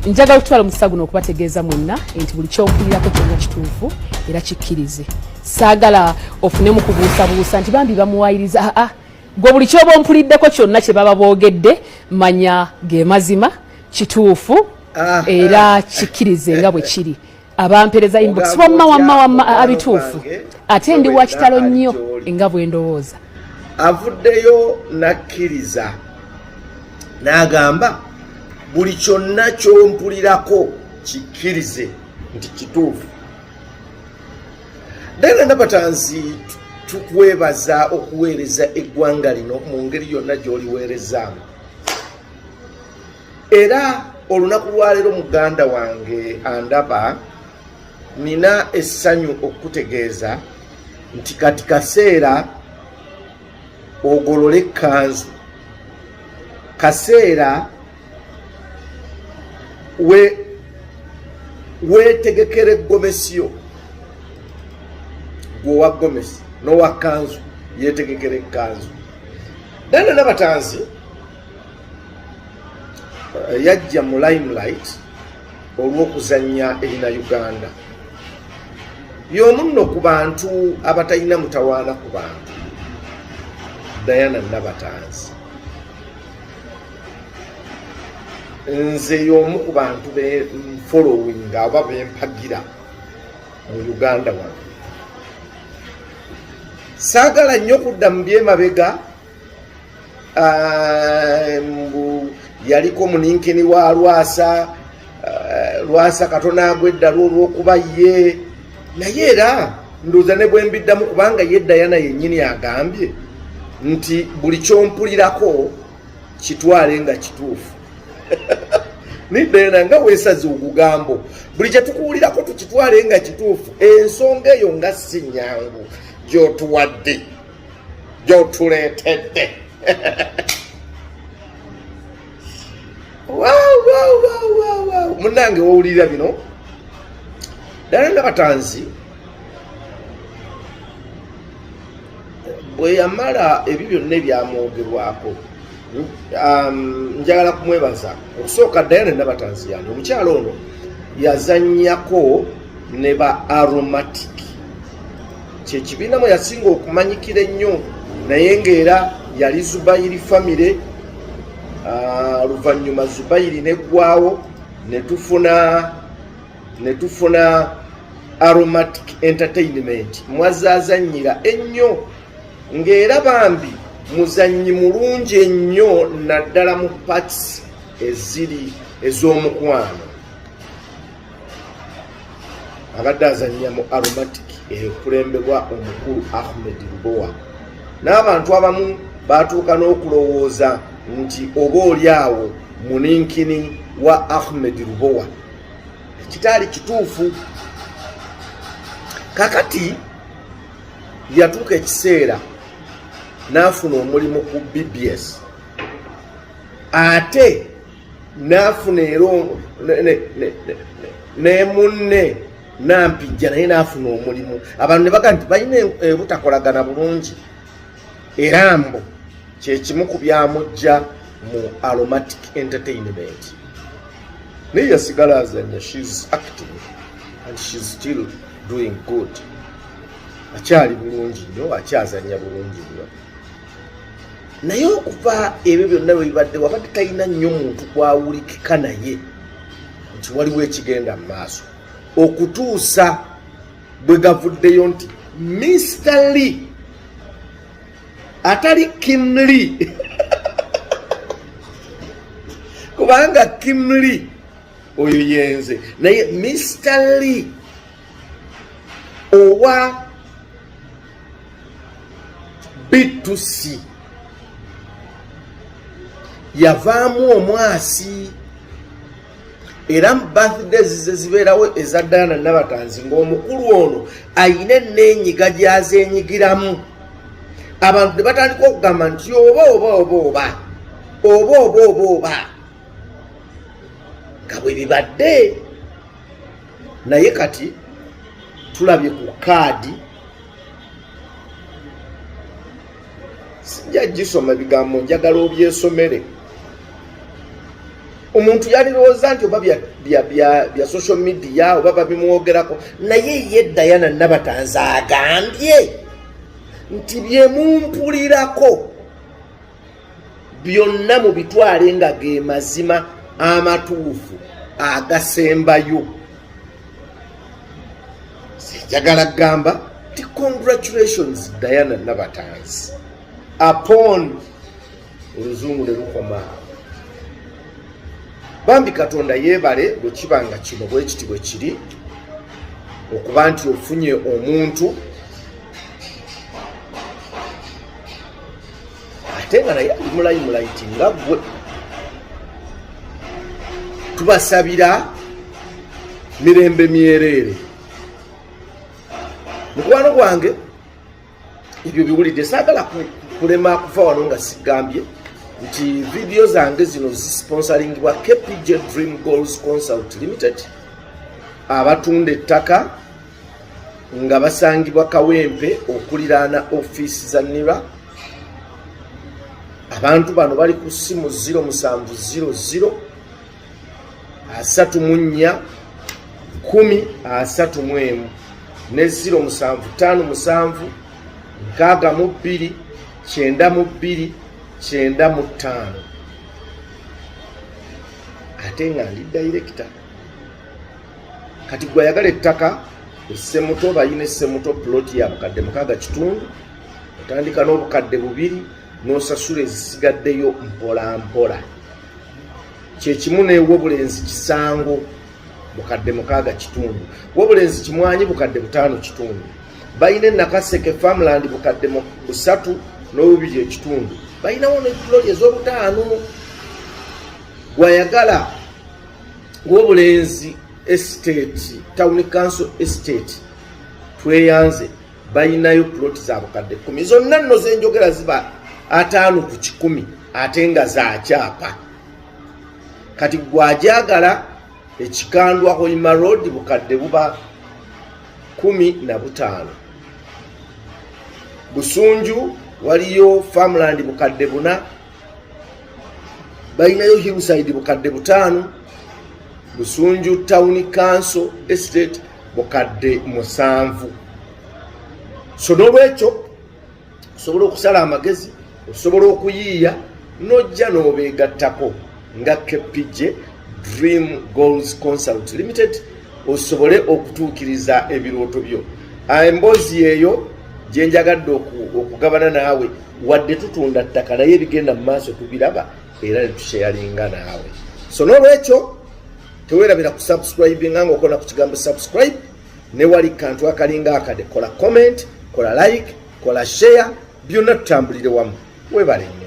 Njagala okutwala omukisa guno okubategeeza mwenna nti buli kyompulirako kyonna kituufu era kikkirize. Saagala ofunemu kubuusabuusa nti bambi bamuwaayiriza. Aa, gwe buli kyoba ompuliddeko kyonna kye baba boogedde, manya ge mazima, kituufu era kikkirize nga bwe kiri. Abampereza inbox, wamma wamma wamma, abituufu, ate ndi wa kitalo nnyo nga bwe ndowooza. Avuddeyo n'akkiriza n'agamba, "Buli kyonna kyompulirako kikkirize nti kituufu." Diana Nabatanzi, tukwebaza okuweereza eggwanga lino mu ngeri yonna gy'oliweerezaamu. Era olunaku lwaleero, muganda wange andaba, nina essanyu okukutegeeza nti kati kaseera ogolole ekkanzu, kaseera we weetegekera eggomesiyo. Gwe owa gomesi n'owa kkanzu, yeetegekera ekkanzu. Diana Nabatanzi yajja mu limelight olw'okuzannya erina Uganda. Y'omu nno ku bantu abatalina mutawaana ku bantu. Diana Nabatanzi, nze y'omu ku bantu be following aba bempagira mu Uganda wano. Saagala nnyo kudda mu byemabega. Mbu yaliko muninkini wa Lwasa. Lwasa katono agwa eddalu olw'okuba ye, naye era ndowooza ne bwe mbiddamu, kubanga ye Diana yennyini agambye nti buli kyompulirako kitwale nga kituufu. Ni Diana, nga weesaze ogugambo, buli kye tukuwulirako tukitwale nga kituufu. Ensonga eyo nga si nyangu gy'otuwadde, gy'otuleetedde. Wow. Munnange, wowulirira bino, Diana Nabatanzi bwe yamala ebyo byonna ebyamwogerwako, njagala kumwebaza. Okusooka, Diana Nabatanzi yani omukyalo ono yazannyako ne ba Aromatic, kyekibiina mwe yasinga okumanyikira ennyo, naye ng'era yali Zubayiri family. Luvannyuma Zubayiri neggwawo, ne tufuna Aromatic Entertainment mwazaazannyira ennyo, ng'era bambi muzannyi mulungi ennyo, naddala mu parts eziri ez'omukwano. Abadde azannya mu Aromatic ekulemberwa omukulu Ahmed Lubowa, n'abantu abamu batuuka n'okulowooza nti oba oli awo muninkini wa Ahmed Lubowa, ekitaali kituufu. Kakati yatuuka ekiseera n'afuna omulimu ku BBS, ate n'afuna era ne munne Nampijja naye n'afuna omulimu. Abantu ne bagaa nti balina obutakolagana bulungi, era mbu kyekimu ku byamujja mu Aromatic Entertainment. Naye yasigala azanya. She's acting and she's still doing good. Akyali bulungi nnyo, akyazanya bulungi nnyo. Naye okuva ebyo byonna bwe bibadde, wabadde talina nnyo muntu kwawulikika naye nti waliwo ekigenda mu maaso, okutuusa bwe gavuddeyo nti Mr Lee, atali Kim Lee, kubanga Kim Lee oyo yenze, naye Mr Lee owa B2C yavaamu omwasi. Era mu birthdays ze zibeerawo eza Diana Nabatanzi, ng'omukulu ono ayina enneenyiga gy'azeenyigiramu, abantu ne batandika okugamba nti oba oba oba oba oba oba oba oba nga bwe bibadde. Naye kati tulabye ku kaadi, sijja gisoma, ebigambo njagala obyesomere. Omuntu yalirowooza nti oba bya social media oba babimwogerako, naye ye Diana Nabatanzi agambye nti byemumpulirako byonna mubitwale nga ge mazima amatuufu agasembayo. Njagala kugamba nti congratulations, Diana Nabatanzi, upon oluzungu ne lukoma. Bambi Katonda yeebale bwe kiba nga kino bwe kiti bwe kiri, okuba nti ofunye omuntu ate nga naye ali mulayi mulayiti nga ggwe. Tubasabira mirembe myereere, mukwano gwange. Ebyo biwulidde, saagala kulema kuva wano nga sigambye nti vidiyo zange zino zisponsoringibwa KPJ Dream Goals Consult Limited, abatunda ettaka nga basangibwa Kawempe okuliraana ofiisi za NIRA. Abantu bano bali ku ssimu 0700 34 10 31 ne 0757 62 92 95. Ate nga ndi director. Kati gwe ayagala ettaka essemuto, bayina essemuto plot ya 6,500. Otandika n'2,000 n'osasula ezisigaddeyo mpola mpola. Kyekimu newobulenzi Kisango, 6,500. Wobulenzi Kimwanyi, 5,500. Balina enakaseke farmland, 3,250. Balinawo ne plot ez'obutaano. Gwayagala Wobulenzi Estate, Town Council Estate, tweyanze, balinayo plot za 10,000. Zonna nno zenjogera ziba 50%, ate nga zakyapa. Kati gwajagala ekikandwa Hoima Road, bukadde buba 15. Busunju waliyo farmland 4,000. Balinayo Hillside, 5,000. Busunju Town Council Estate, 7,000. So n'olwekyo osobola okusala amagezi, osobola okuyiiya n'ojja n'obeegattako nga KPJ Dream Goals Consult Limited, osobole okutuukiriza ebirooto byo. Emboozi eyo gye njagadde okugabana naawe. Wadde tutunda ttaka, naye ebigenda mu maaso tubiraba era ne tusharinga naawe. So n'olwekyo teweerabira kusubscribinga nga okola ku kigambo subscribe, ne wali kantu akalinga akade. Kola comment, kola like, kola share, byonna tutambulire wamu. Webale nnyo.